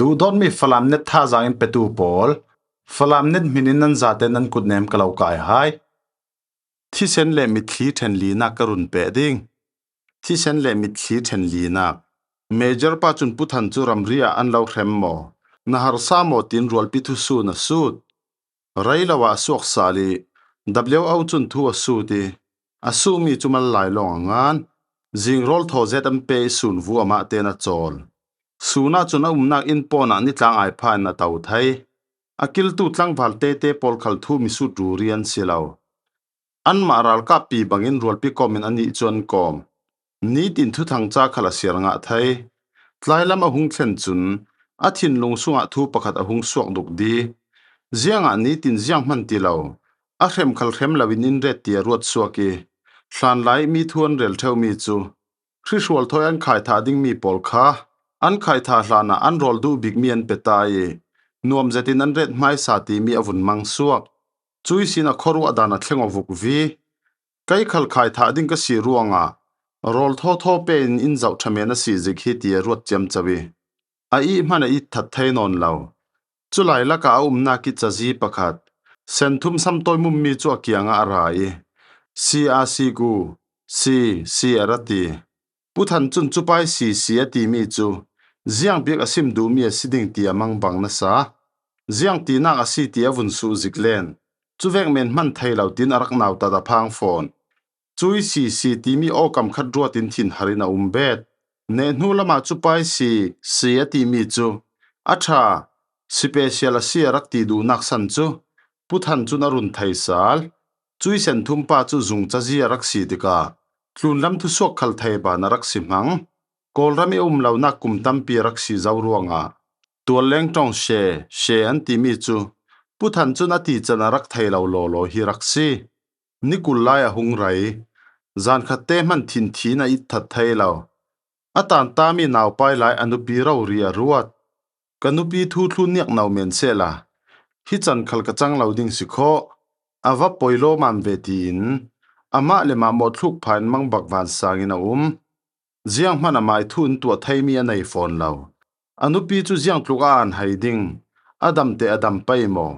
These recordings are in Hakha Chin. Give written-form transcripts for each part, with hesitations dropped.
Duhdawtmi Falam net thazaang in petu pawl, Falam net hmin in nan zate nan kutnem ka lo kai hai. Thisen le mitthli ṭhen linak ka run peh ding. Thisen le mitthli ṭhen linak. Major pa cun Pu Than cu ramri ah an lo hrem maw? Na harsa maw tiin rualpi thu sun a sut. Rei lo ah a suak sal i WO cun thu a sut i a sumi cu mal lai lawng a ngan. Zingrawl thaw zet an pe i sun vu amah tein a cawl. Sun ahcun a umnak inn pawn ah nitlang ai pha in a to thai. A kiltu tlangval tete pawl khal thu misut ruri an si lo. Anmah ralkap pi bangin rualpi kom in anih cu an kawm. Nitin thuthang ca khal a siar ngah thai. Tlailam a hung thlen cun a thinlung sungah thu pakhat a hung suak duk di. Ziang ah nitin ziang hman ti lo. A hrem khal hrem lo in in ret ti a ruat suak i hlanlai mi thu an rel ṭheumi cu hrihrual thoi an khai tha dingmi pawl kha an khai tha hlan ah an rawl duh bikmi an pe ta i nuam zetin an ret hmaisa timi a vun mang suak. Cui sin a khuaruah dan a thleng vuk vi. Kei khal khai thah ding ka si ruangah rawl thawthaw pe in inn zoh ṭha men a si zik hi ti a ruat ciamco i a ih hmanh a it that thei nawn lo. Culai lakah a umnak i cazi pakhat senthum samtawi mummi cu a kiang ah a ra i si a si gu si si a ra ti. Pu Than cun cupai si si a timi cu ziang bik a sim duhmi a si ding ti a mang bang nasa. Ziang tinak a si ti a vun suh zik len. Cuvek men hman thei lo tin a rak nautat a phang fawn. Cui si si timi awkam khat ruat in thin har in a um bet. Nehhnu lamah cupai si si a timi cu a ṭha special a si a rak ti duhnak san cu Pu Than cun a run thei sal. Cui senthum pa cu zung cazi a rak si tikah tlunlam thusuak khal thei ban a rak si hmang. Kawlram i um lonak kum tampi a rak si zau ruangah tualleng ṭong she she an timi cu Pu Than cun a ti can a rak thei lo lawlaw hi rak si. Ni 20 lai a hung rei. Zankhat te hmanh thin a it that thei lo. A tantami naupai lai a nupi rori a ruat. Ka nupi thu thlu niak no men sehla. Hi chan khal ka cang lo ding si khawh. A va poi lawmam ve tiin amah le mah maw thluk phain mang bak van sang in a um. Ziang hmanh amai thu in tuah theimi a nei fawn lo. A nupi cu ziang tluk a an hei ding. A dam te a dam pei maw.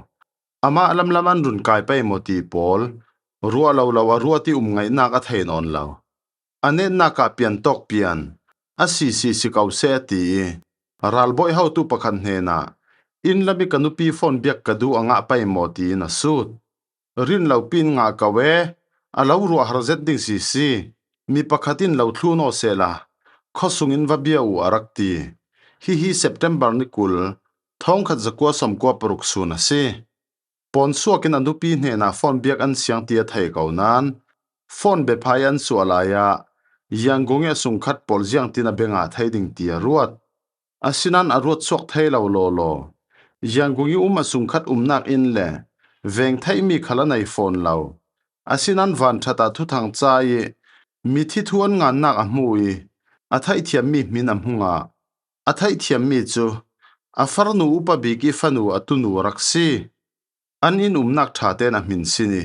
Amah lamlam an run kai pei maw ti pawl. Ruah lo lo a ruat i um ngaihnak a thei nawn lo. A netnak ah pian tawk pian, a si si si ko seh a ti i ralbawi hotu pakhat hnenah inn lam i ka nupi phone biak ka duh a ngah pei maw tiin a sut. Rin lo pin ngah ko ee, a lo ruah har zet ding si si, mi pakhat in lo thlu naw sehla, khuasung in va bia u a rak ti. Hihi September ni 20, 1996 sun a si. Pawnsuak in a nupi hnenah phone biak an siang ti a thei ko nain phone biaphai an suah lai ah Yangon i a sungkhat pawl ziangtin a beng ah thei ding ti a ruat. Asinain a ruat chuak thei lo lawlaw. Yangon i um a sungkhat umnak inn le veng theihmi khal a nei fawn lo. Asinain vanṭhat ah thuthang ca i mithi thu an ngannak a hmu i a theihthiammi hmin a hmung ah A theihthiammi cu a farnu upa bik i fanu a tunu a rak si. An inn umnak ṭha tein a hmin sin i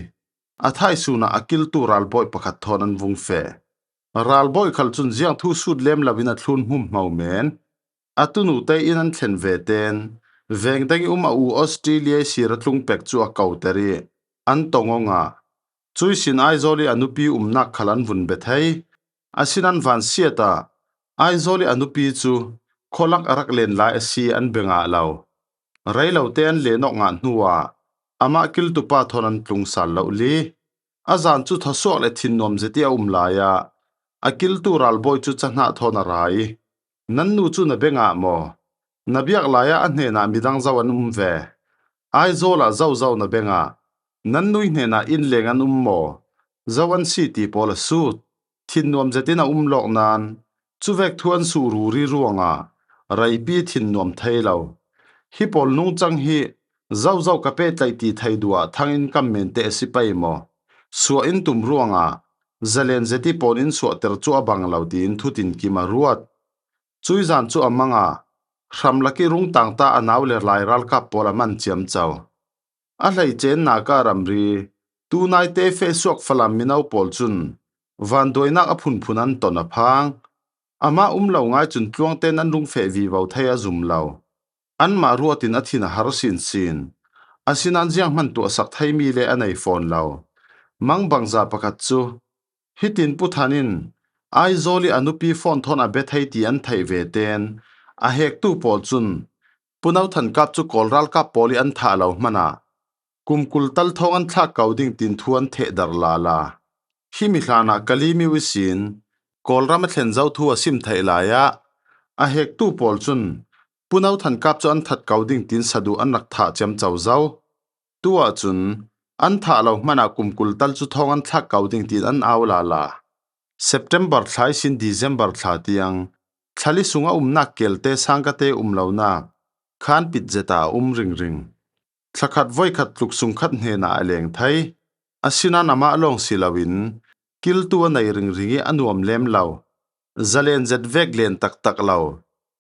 a thaisun ah a kiltu ralbawi pakhat thawn an vung feh. Ralbawi khal cun ziangthu sut lem loin a thlun hmumhmo men. A tunu te inn an thlen ve ten vengdang i um a u Australia sir a tlung pek cu a koter i an tongong ah cui sin Aizawl i a nupi umnak khal an vun bethei. Asinan vansiat ah Aizawl i a nupi cu khualak a rak len lai a si an bia ngah lo. Reilote an len awk ngah hnu ah amah kiltupa thawn an tlung sal lo li. A zan cu thawsuak le thinnuam zeti a um lai ah a kiltu ralbawi cu cahnah thawn a ra i nan nu cu na bia ngah maw? Na biak lai ah a hnenah midang zo an um ve. Aizawl ah zozo na bia ngah. Nan nui hnenah innleng an um maw? Zo an si ti pawl a sut. Thinnuam zetin a um lawk nain cuvek thu an su ruri ruangah reipi thinnuam thei lo. Hi pawl nungcang hi zozo ka pehtlaih ti thei duh ah thang in kam men te a si pei maw? Suah in tum ruangah zalen zeti pawn in suahter cu a bang lo tiin thutin kim a ruat. Cui zan cu a mang ah hramlak i rungtang ta a nau le lai ralkap pawl a man ciamco. A hleice nak ah ramri tunai te fehsuak Falam mino pawl cun vanduainak a phunphun an ton a phang. Amah um lo ngai cun tluangten an rung feh vivo thei a zum lo. Anmah ruat in a thin a har sinsin. Asinain ziang hmanh tuahsak theimi le a nei fawn lo. Mangbangza pakhat cu hitin Pu Than in Aizawl i a nupi phone thawn a bia thei ti an theih ve ten a hektu pawl cun Pu No Than Kap cu Kawl ralkap pawl i an thah lo hmanh ah kum 20 tal thong an thlak ko ding tin thu an thehdarh lala. Hi mi hlan ah Kalimi uisin Kawlram a thlen zau thu a sim theih lai ah a hektu pawl cun Pu No Than Kap cu an that ko ding tin saduh an rak thah ciam co zau. Tu ahcun an thah lo hmanh ah kum 20 tal cu thong an thlak ko ding tin an au lala. September thla i sin December thla tiang thlali sung a umnak kelte sangkate um lonak khan pit zet ah a um ringring. Thlakhat voikhat tluk sungkhat hnenah a leng thai. Asinain amah lawng si loin kiltu a nei ringring i a nuam lem lo. Zalen zet vek len taktak lo.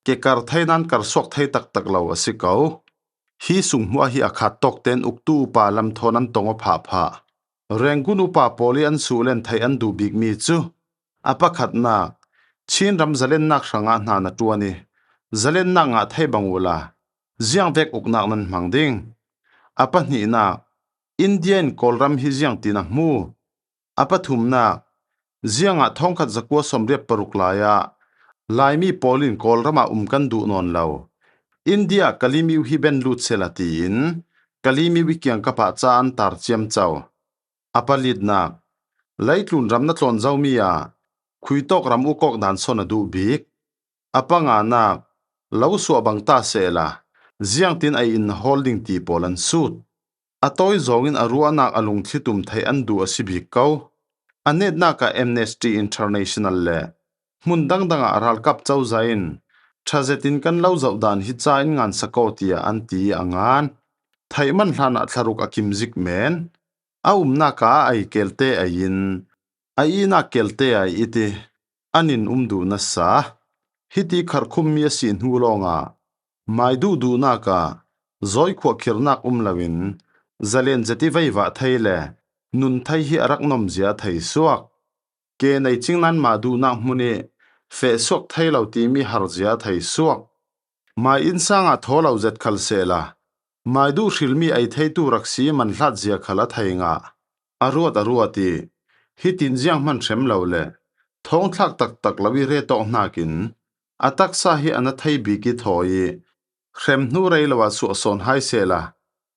Kekar thei nan kar suak thei taktak lo a si ko. Hi sunghmuah hi a khat tawk tein uktu upa lamthawn an tong a phah phah. Rangoon upa pawl i an suh len thei an duh bikmi cu a pakhatnak Chin ram zalennak hrangah hna na ṭuan i zalennak ngah thei bang ula ziang vek uknak nan hmang ding. A pahnihnak, India in Kawlram hi ziang tin a hmu. A pathumnak, ziang ah thongkhat zakua 96 lai ah Laimi pawl in Kawlram ah um kan duh nawn lo. India Kalimiu hi ben lut sela tiin Kalimiu i kiang kapah ca an tar ciam co. A palitnak, leitlun ram na tlawn zomi ah khuitawk ram ukawk dan son a duh bik. A panganak, lo suah bang ta sehla, ziangtin ei in hawl ding ti pawl an sut. A tawi zong in a ruahnak a lungthli tum thei an duh a si bik ko. A netnak ah Amnesty International le hmun dangdang ah ralkap cozah in ṭhazet in kan lo zoh dan hi ca in ngan sako tiah an ti i a ngan. Theih man hlan ah thlaruk a kim zik men. A umnak ah a ei kelte ei in a ihnak kelte ai it i an in um duh nasa. Hiti kharkhummi a si hnu lawngah mai duh duhnak ah zawi khuakhirnak um loin zalen zeti veivah thei le nun thei hi a rak nom zia thei suak. Ke nei cing nan mah duhnak hmun i feh suak thei lo timi har zia thei suak. Mai inn sang ah thaw lo zet khal sehla mai duh hrilmi ei theitu rak si man hlat zia khal a thei nga. A ruat a ruat i hitin ziang hmanh hrem lo le thongthlak taktak lo i re tawk nakin a taksa hi ana thei bik i thaw i hrem hnu rei lo ah suahsawn hai sehla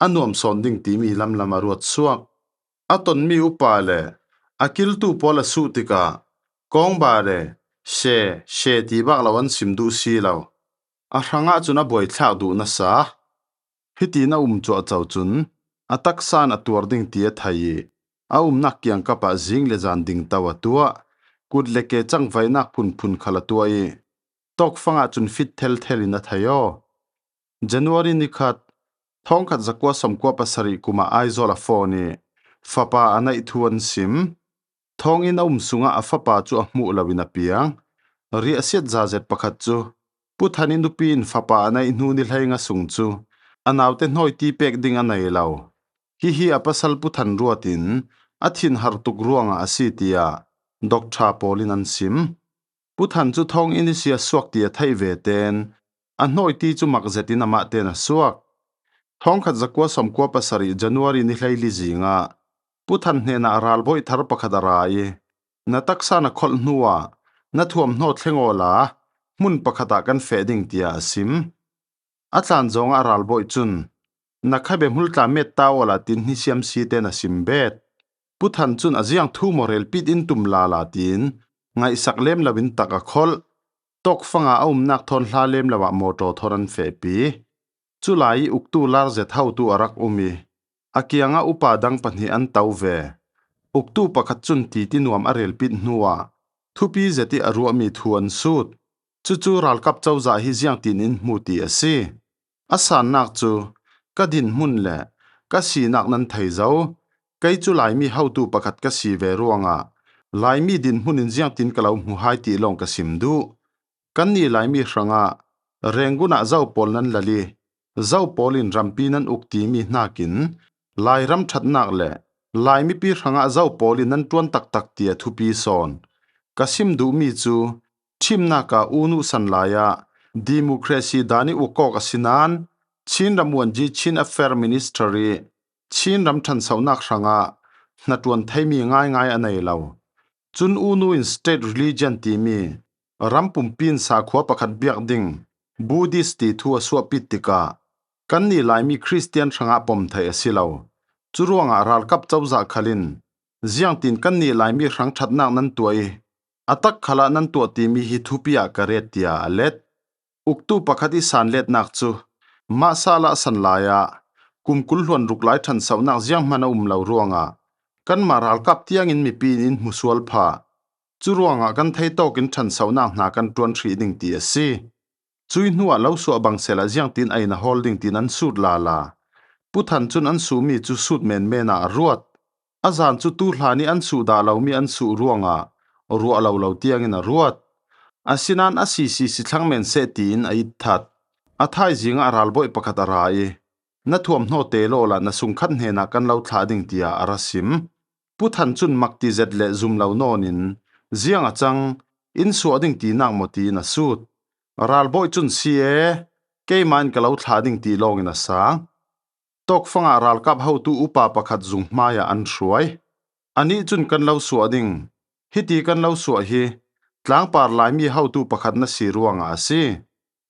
a nuam sawn ding timi lamlam a ruat suak. A tonmi upa le a kiltu pawl a suh tikah kawngba le she she ti bak lo an sim duh si lo. A hrang ahcun a buaithlak duh nasa. Hiti na um cuahco cun a taksa in a tuar ding ti a thei i a umnak kiangkap ah zing le zan dingto a tuah. Kut le ke cangvainak phunphun khal a tuah i tawkfang ah cun fit thelthel in a thei aw. January nikhat, 1997 kum ah Aizawl a phone i fapa a neih thu an sim. Thawnginn a um sungah a fapa cu a hmuh lo in a piang. Riahsiat zazet pakhat cu Pu Than i nupi in fapa a neih hnu ni hlei nga sung cu a naute hnawi ti pek ding a nei lo. Hihi a pasal Pu Than ruat in a thin har tuk ruangah a si tiah doctor pawl in an sim. Pu Than cu thawnginn i sia suak ti a theih ve ten a hnawi ti cu mak zet in amah ten a suak. 1997 January ni 14 zing ah Pu Than hnenah ralbawi thar pakhat a ra i na taksa na kholh hnuah na thuamhnaw thleng aw la hmun pakhat ah kan feh ding tiah a sim. A tlan zong ah ralbawi cun na khabe hmul tla met ta aw la tin hi siam si ten a sim bet. Pu Than cun a ziang thu maw rel pit in tum la la tiin ngaihsak lem lo in tak a kholh. Tawkfang ah a umnak thawn hla lem lo ah motor thor an fehpi. Cu lai i uktu larzet hotu a rak um i a kiang ah upa dang pahnih an to ve. Uktu pakhat cun ti ti nuam a relpit hnuah thupi zet i a ruahmi thu an sut. Cucu ralkap cozah hi ziangtin in hmu ti a si. A sannak cu ka dinhmun le ka sinak nan thei zo. Kei cu Laimi hotu pakhat ka si ve ruangah Laimi dinhmun in ziangtin ka lo hmu hai ti lawng ka sim duh. Kannih Laimi hrangah Rangoon ah zo pawl nan lal i zo pawl in rampi nan uk timi hnakin Lairam ṭhatnak le Lai mipi hrangah zo pawl in nan ṭuan taktak ti a thupi sawn. Ka sim duhmi cu thimnak ah unu san lai ah democracy dan i uk awk a si nain Chin ramvuanci Chin Affair Minister i Chin ram ṭhanchonak hrangah hnaṭuan theimi ngaingai a nei lo. Cun unu in state religion timi ram pumpi in sakhua pakhat biak ding Buddhist ti thu a suahpit tikah kannih Laimi Christian hrangah pom theih a si lo. Cu ruangah ralkap cozah khal in ziangtin kannih Laimi hrang ṭhatnak nan tuah i a tak khal ah nan tuah timi hi thupi ah ka ret tiah a let. Uktu pakhat i sanletnak cu mah salah san lai ah kum 20 hluan ruk lai ṭhansonak zianghmanh a um lo ruangah kanmah ralkap tiangin mipi in hmusual phah. Cu ruangah kan thei tawk in ṭhansonak hna kan ṭuan hrih ding ti a si. Cui hnu ah lo suah bang sela ziangtin ei na hawl ding tin an sut la la. Pu Than cun an suhmi cu sut menmen ah a ruat. A zan cu tu hlan i an suh dah lomi an suh ruangah ruah lo lo tiangin a ruat. Asinain a sisi si thlang men seh tiin a it that. A thaizing ah ralbawi pakhat a ra i na thuamhnaw te law la na sungkhat hnenah kan lo thlah ding tiah a ra sim. Pu Than cun mak ti zet le zum lo nawn in ziang a cang inn suah ding tinak maw tiin a sut. Ralbawi cun si ee keimah in ka lo thlah ding ti lawngin a sang. Tawkfang ah ralkap hotu upa pakhat zung hmai ah an hruai. Anih cun kan lo suah ding. Hiti kan lo suah hi tlangpar Laimi hotu pakhat na si ruangah a si.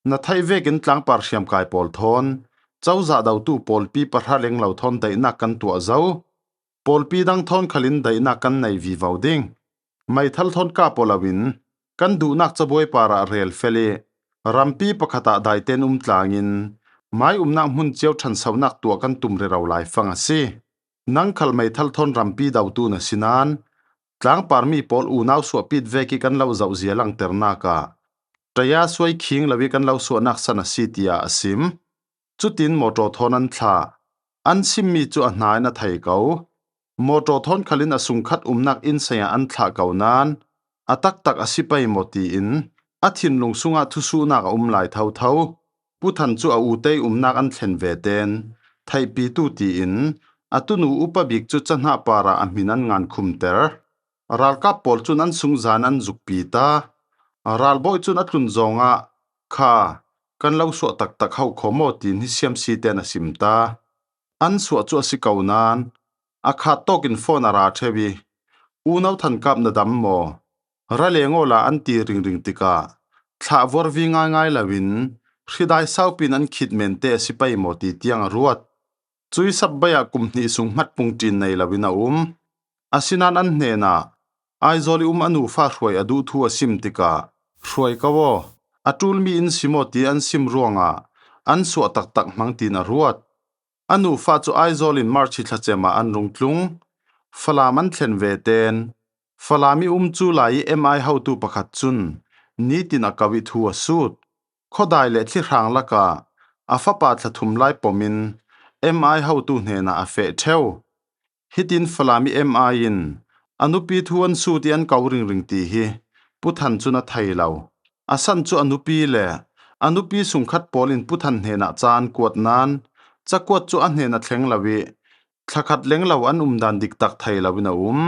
Na theih vek in tlangpar hriamkai pawl thawn, cozah dotu pawl pi pahra lenglo thawn daihnak kan tuah zo. Pawlpi dang thawn khal in daihnak kan nei vivo ding. Meithal thawn ka polo in kan duhnak cabuai par ah rel fel i rampi pakhat ah daiten um tlang in mai umnak hmun cio ṭhansonak tuah kan tum rero lai fang a si. Nang khal meithal thawn rampi dotu na si nain tlangpar mi pawl unau suahpit vek i kan lo zoh zia langhternak ah ṭaya suai khing lo i kan lo suahnak san a si tiah a sim. Cutin mawṭaw thawn an thlah. An chimmi cu a hna in a thei ko. Mawṭaw thawn khal in a sungkhat umnak inn sei ah an thlah ko nain a taktak a si pei maw tiin a thinlung sungah thusuhnak a um lai thotho. Pu Than cu a utei umnak an thlen ve ten. Theihpitu tiin a tunu upa bik cu cahnah par ah a hmin an ngan khumter. Ralkap pawl cun an sungzan an zukpi ta. Ralbawi cun a tlun zongah kha kan lo suah taktak hau kho maw tiin hi siamsi ten a sim ta. An suah cu a si ko nain a khat tawk in phone a ra ṭheo i unau Than Kap na dam maw? Ra leng aw la an ti ringring tikah thlah vorvi ngaingai loin hridai saupin an khit men te a si pei maw ti tiang a ruat. Cui sapbei ah kum hnih sung hmatpung ṭin nei loin a um. Asinain an hnenah Aizawl i um a nufa hruai a duh thu a sim tikah hruai ko aw, a ṭulmi in si maw ti an sim ruangah an suah taktak hmang tiin a ruat. A nufa cu Aizawl in March thlacem ah an rung tlung. Falam an thlen ve ten. Falam i um cu lai i MI hotu pakhat cun nitin a kau i thu a sut. Khuadai le thlihrang lakah a fapa thla thum lai pom in MI hotu hnenah a feh ṭheo. Hitin Falam i MI in a nupi thu an sut i an ko ringring ti hi Pu Than cun a thei lo. A san cu a nupi le a nupi sungkhat pawl in Pu Than hnenah ca an kuat nain cakuat cu a hnen a thleng lo i thlakhat leng lo an um dan dik tak thei lo in a um.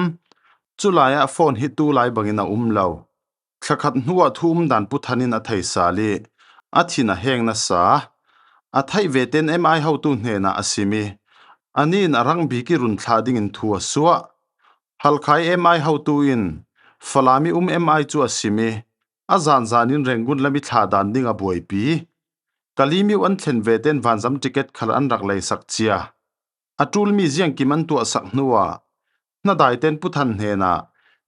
Cu lai ah phone hi tu lai bangin a um lo. Thlakhat hnu ah thu um dan Pu Than in a thei sal i a thin a heng nasa. A theih ve ten MI hotu hnenah a sim i anih in a rang bik i run thlah ding in thu a suah. Halkha i MI hotu in Falam i um MI cu a sim i a zanzan in Rangoon lam i thlah dan ding a buaipi. Kalimiu an thlen ve ten vanzam ticket khal an rak lei sak cia. A ṭulmi ziangkim an tuah sak hnuah hnadai ten Pu Than hnenah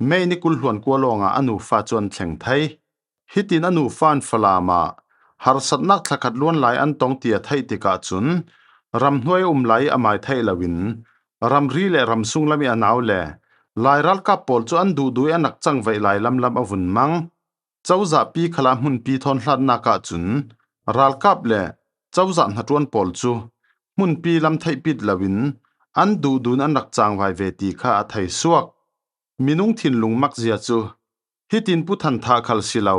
May ni 20 hluan kua lawngah a nufa cu an thleng thai. Hitin a nufa an Falam ah harsatnak thlakhat luan lai an tong ti a theih tikah cun ramhnuai um lai i amai theih loin ramri le ramsung lam i a nau le Lai ralkap pawl cu an duhduh i an rak cang veih lai lamlam a vun mang. Cozah pi khala hmunpi thawn hlatnak ahcun ralkap le cozah hnaṭuan pawl cu hmunpi lam theihpit loin an duhdun an rak cangvai ve ti kha a thei suak. Minung thinlung makzia cu hitin Pu Than Tha khal si lo,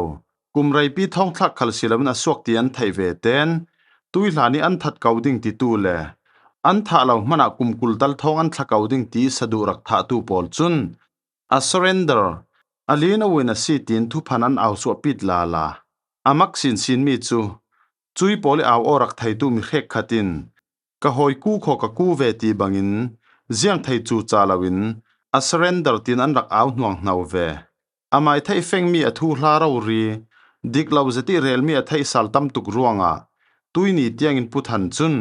kum reipi thongthlak khal si loin a suak ti an theih ve ten, tuihlan i an that ko ding titu le an thah lo hmanh ah kum 20 tal thong an thla ko ding ti saduh rak thahtu pawl cun A surrender, a lin a win a si tiin thuphan an au suahpit lala. A mak sinsinmi cu. Cui pawl i au aw rak theitu mi hrek khat in ka hawi ku khaw ka ku ve ti bangin ziang thei cu ca loin a surrender tin an rak au hnuang hno ve. Amai theih fengmi a thu hla ro ri, dik lo zeti relmi a theih sal tam tuk ruangah tuini tiangin pu than cun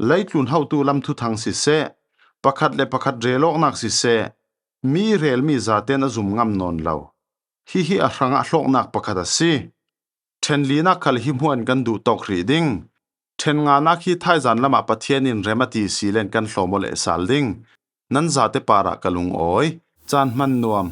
leitlun hautu lam thu thang siseh, pakhat le pakhat relawknak siseh, mi relmi zaten a zum ngam nawn lo. Hihi a hrangah hlawknak pakhat a si. Ṭhenlinak khal hi hmuan kan duh tawk rih ding. Ṭhen nganak hi thaizan lamah Pathian in rem a ti silen kan hlawm le sal ding. Nan zate parah ka lung awi. Caan hman nuam.